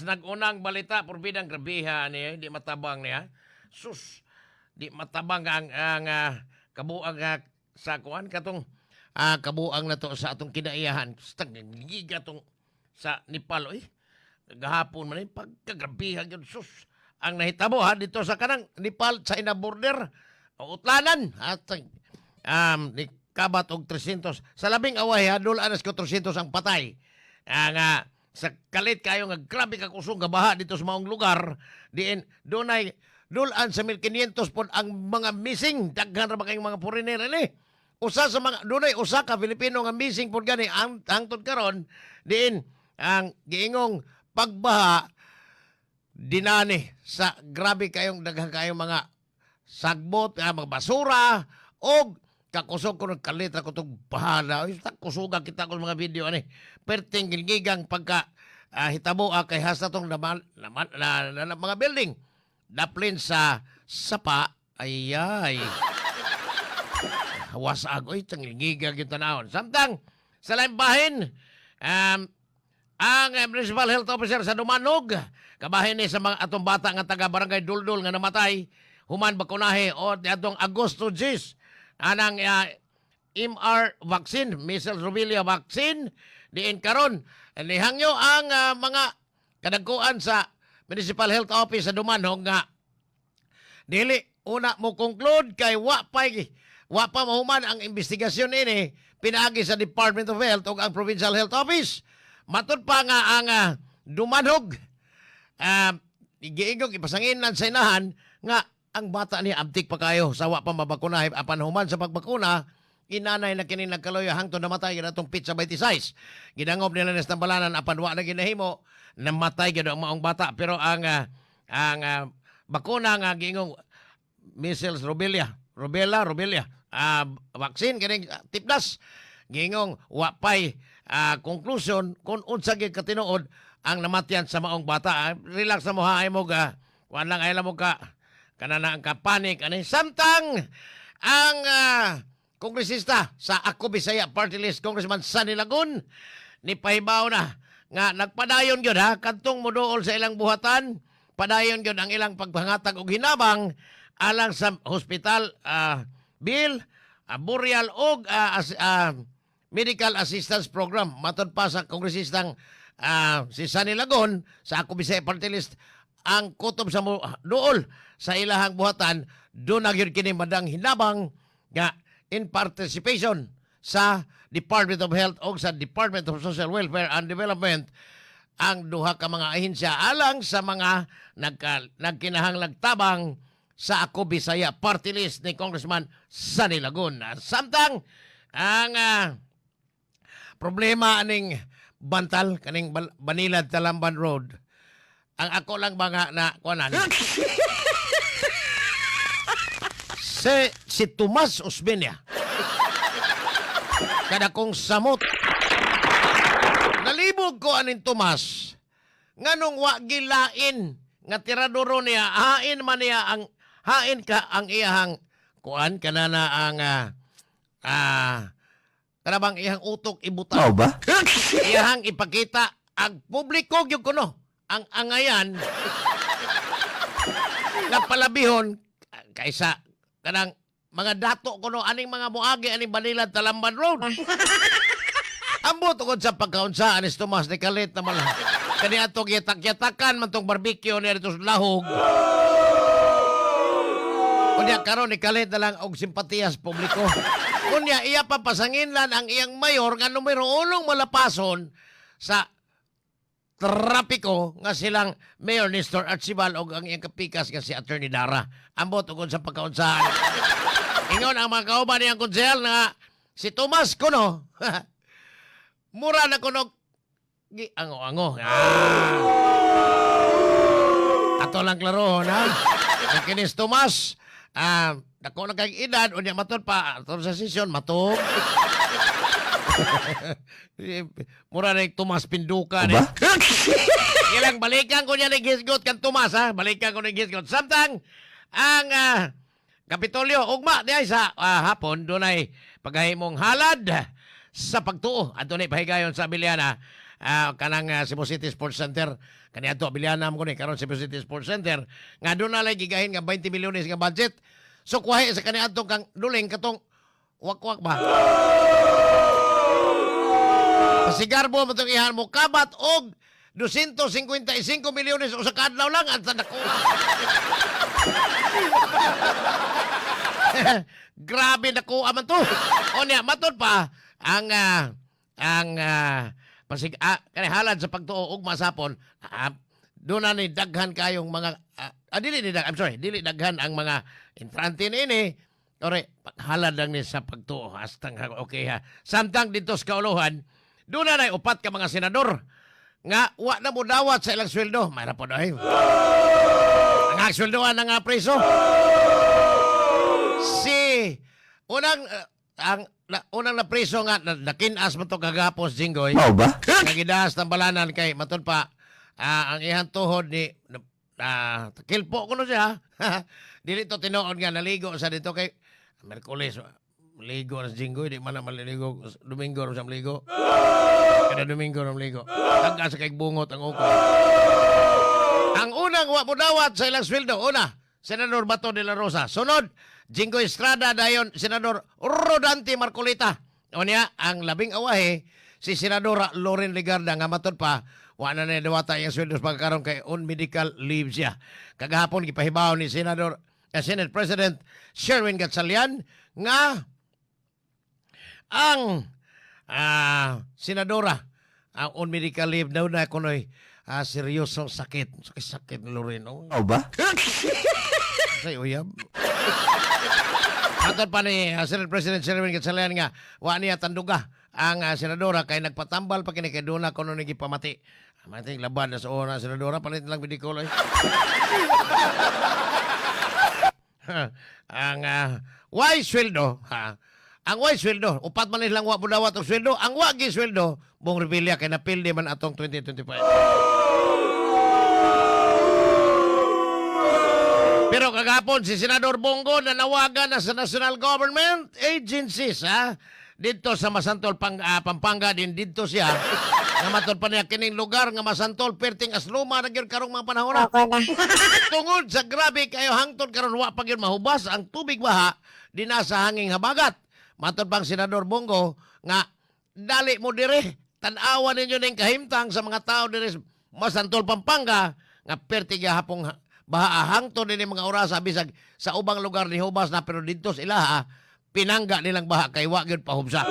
Nag-unang balita, porbidang grabeha niya, di matabang niya. Sus, di matabang ang kabuang sa kuan katong kabuang na to sa atong kinaiyahan. Giga tong sa Nepal oy. Gahapon man eh, pagkagrabeha gyud, sus. Ang nahitabo ha dito sa kanang Nepal China border, utlanan at ni kabat og 300 sa labing away ha, dul anas 400 ang patay. Ang sa kalit kayo nga grabe ka kusog nga baha dito sa maong lugar, diin dunay dulan sa 1500 pod ang mga missing. Daghan ra ba kayong mga foreigner ini? Usa sa mga dunay usa ka Filipino nga missing pod gani ang hangtod karon, diin ang giingong pagbaha dinani sa grabe kayong daghan kayong mga sagbot, mga basura og kakusog ko ng kalit ra ko tong bahala. Ay, kusuga kita ko sa mga video ani. Perting gilgigang pagka hitabo kay hasta tong naman, naman na, na, na, mga building. Daplin sa sapa, ay ay. Wasag oy, tangilgigang yung tanawon. Samtang sa laing bahin, ang Municipal Health Officer sa Dumanog, kabahin ni sa mga atong bata nga taga Barangay Duldul nga namatay human bakunahe o atong Agosto 10 anang MR vaccine, measles rubella vaccine, diin karon nihangyo ang mga kadagkuan sa Municipal Health Office sa Dumanog nga dili una mo conclude kay wa pa mahuman ang investigasyon ini pinaagi sa Department of Health ug ang Provincial Health Office. Matud pa nga ang Dumanog giingog ipasanginan sa inahan nga ang bata niya abtik pa kayo sa wa pa mabakunahe, apan human sa pagbakuna inanay na kini nagkaloya hangtod namatay atong petsa 26. Gidangop nila ni sa tambalanan apan wa na ginahimo, namatay gyud ang maong bata. Pero ang bakuna nga giingong measles rubella rubella rubella vaccine kining tipdas, giingong wa pay conclusion kung unsa gyud katinuod ang namatyan sa maong bata. Relax na mo ha, ay mo ga kuan lang, ay mo ka kanana ang kapanik ani. Samtang ang kongresista sa Ako Bisaya Party List, Congressman Sonny Lagun, ni pahibaw na nga nagpadayon gyud ha kadtong moduol sa ilang buhatan, padayon gyud ang ilang pagpangatag og hinabang alang sa hospital bill, burial og medical assistance program. Matod pa sa kongresistang si Sonny Lagon sa Ako Bisaya Party List, ang kutob sa mo duol sa ilahang buhatan do na gyud kini madang hinabang nga in participation sa Department of Health o sa Department of Social Welfare and Development, ang duha ka mga ahensya alang sa mga nagkinahanglag tabang sa Ako Bisaya Party List ni Congressman Sonny Lagun. Samtang ang problema aning bantal kaning Banilad Talamban Road, ang ako lang ba nga na kuanan si Tomas Osmeña, kada kong samot nalibog ko aning Tomas, nganong wa gilain nga tiradoro niya, hain man niya ang hain ka ang iyahang kuan kanana ang kanabang iyang utok ibuta. Mao ba? Iyahang ipakita ang publiko gyud kuno ang angayan nga palabihon kaysa kanang mga dato kuno aning mga muagi aning Banilad Talamban Road. Ambot tungod sa pagkaunsa anis Tomas ni kalit na mala kani ato gitak-yatakan man tong barbecue niya dito sa Lahog. Unya karon ni kalit na lang og simpatiya sa publiko. Unya iya pa pasanginlan ang iyang mayor nga numero unong malapason sa trapiko nga silang Mayor Nestor Archival og ang iyang kapikas nga si Attorney Dara. Ambot ugod sa pagkaunsahan. Ingon ang mga kauban niyang konsehal nga si Tomas kuno mura na kuno gi ango-ango. Ato lang klarohon ha. Ang kinis Tomas, dako na kay edad, unya matod pa ato sa sesyon matog. Mura na yung Tomas Pinduka ni. Ba? Ilang balikan ko niya ni Gisgot kan Tomas ha. Balikan ko ni Gisgot. Samtang ang Kapitolyo ugma di ay sa hapon dunay paghahimong halad sa pagtuo. Adto ni pahigayon sa Abiliana, kanang Cebu City Sports Center. Kaniadto Abiliana mo ni karon Cebu City Sports Center nga doon na lay gigahin nga 20 milyones nga budget. So kuwahi sa kaniadto kang duling katong wakwak ba. Pasigarbo mo itong ihan mo kabat og 255 milyones usa ka adlaw lang ang dako. Grabe nakuha man to. O niya, matod pa ang pasig kani halad sa pagtuo ug masapon, doon na ni daghan kayong mga dili ni I'm sorry, dili daghan ang mga entrante niini. Ore, halad lang ni sa pagtuo. Hastang okay ha. Samtang dito sa kauluhan, doon na nay upat ka mga senador nga wa na mo dawat sa ilang sweldo. Mayra po ay. Ang sweldoan na nga preso. Si unang ang na, unang napreso nga na, nakinas mo to kagapos, Jinggoy. Mao ba? Nga gidaas ng balanan kay matud pa ang iyang tuhod ni na, kilpo kuno siya. Dili to tinuod nga naligo sa dito kay Merkules ligo na si Jinggoy, di man na maliligo. Domingo ra siya maligo. Kada Domingo ra maligo. Tagka sa kay bungot ang uko. Ang unang wa dawat sa ilang sweldo, una, Senador Bato de la Rosa. Sunod, Jinggoy Estrada, dayon Senador Rodante Marcoleta. O niya, ang labing awahe, si Senadora Loren Legarda nga matod pa, wa na na dawata iyang sweldo sa pagkaroon kay on medical leave siya. Kagahapon gipahibaw ni Senador Senate President Sherwin Gatchalian nga ang senadora ang on medical leave daw na kunoy seryosong sakit. Sakit sakit ni Loren. Oh. Mao ba? Say uyab. Matod pa ni Senate President Sherwin Gatchalian nga wa niya tanduga ang senadora kay nagpatambal pa kini kay duna kuno ni gipamati. Mating laban na sa una senadora palit lang medical ay. Ang why sweldo ha, ang why sweldo upat man nilang wa budawat og sweldo, ang wa gi sweldo buong Revilla kay napildi man atong 2025. Pero kagapon si Senador Bongo nanawagan na sa national government agencies ha didto sa Masantol Pampanga din didto siya nga matod pa niya kining lugar nga Masantol perting asluma na gyud karong mga panahon na. Ako na. Tungod sa grabe kayo hangtod karon wa pa gyud mahubas ang tubig baha dinha sa hanging habagat. Matod pang Senador Bongo nga dali mo dire tan-awa ninyo ning kahimtang sa mga tao dire sa Masantol, Pampanga nga perti gahapong baha hangtod dinhi mga orasa bisag sa ubang lugar ni hubas na pero didto sa ilaha pinangga nilang baha kay wa gyud pahubsa.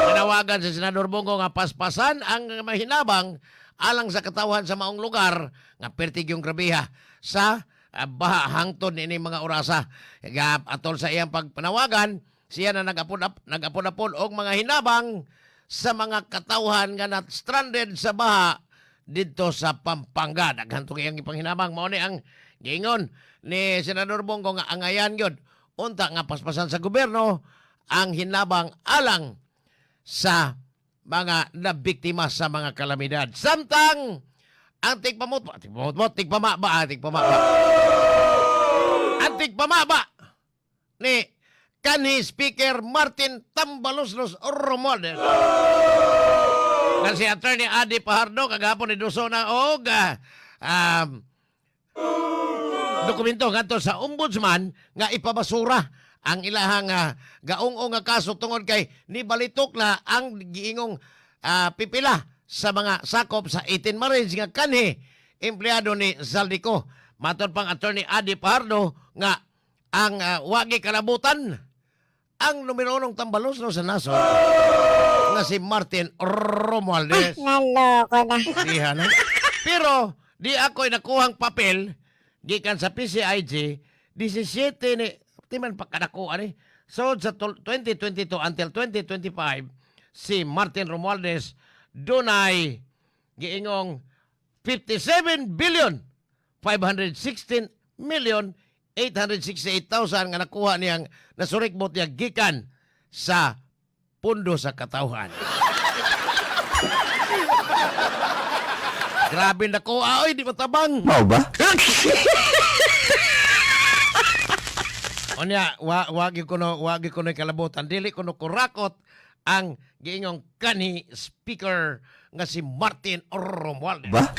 Nanawagan si Senador Bongo nga paspasan ang mahinabang alang sa katawhan sa maong lugar nga pertig yung grabiha sa baha hangtod niini mga orasa. Nga atol sa iyang pagpanawagan, siya na nagapod-apod og mga hinabang sa mga katawhan nga na stranded sa baha didto sa Pampanga. Daghan tong iyang ipanghinabang. Mao ni ang giingon ni Senador Bongo nga angayan gyud unta nga paspasan sa gobyerno ang hinabang alang sa mga nabiktima sa mga kalamidad. Samtang ang tigpamutmo, tigpamutmo, tigpamaba, tigpamaba. Ang tigpamaba ni kanhi Speaker Martin Tambaloslos Romualdez. Nga si Attorney Adi Fajardo kagahapon ni duso na og dokumento ngadto sa ombudsman nga ipabasura ang ilahang gaung-ong nga kaso tungod kay nibalitok na ang giingong pipila sa mga sakop sa 18 Marines nga kanhi empleyado ni Zaldy Co. Matod pang Attorney Adi Fajardo nga ang wagi kalabutan ang numero unong tambalos no sa nasod nga si Martin Romualdez. Naloko na. Diha na. Pero di ako'y nakuhang papel gikan sa PCIJ 17 ni di man pagkadako ani. So sa 2022 until 2025 si Martin Romualdez dunay giingong 57 billion 516 million 868,000 nga nakuha niyang nasurikbot niya gikan sa pundo sa katawhan. Grabe na ko, ay, di matabang. Mao ba? Onya, wagi ko no kalabutan. Dili ko no kurakot ang giingong kanhi speaker nga si Martin Romualdez. Ba?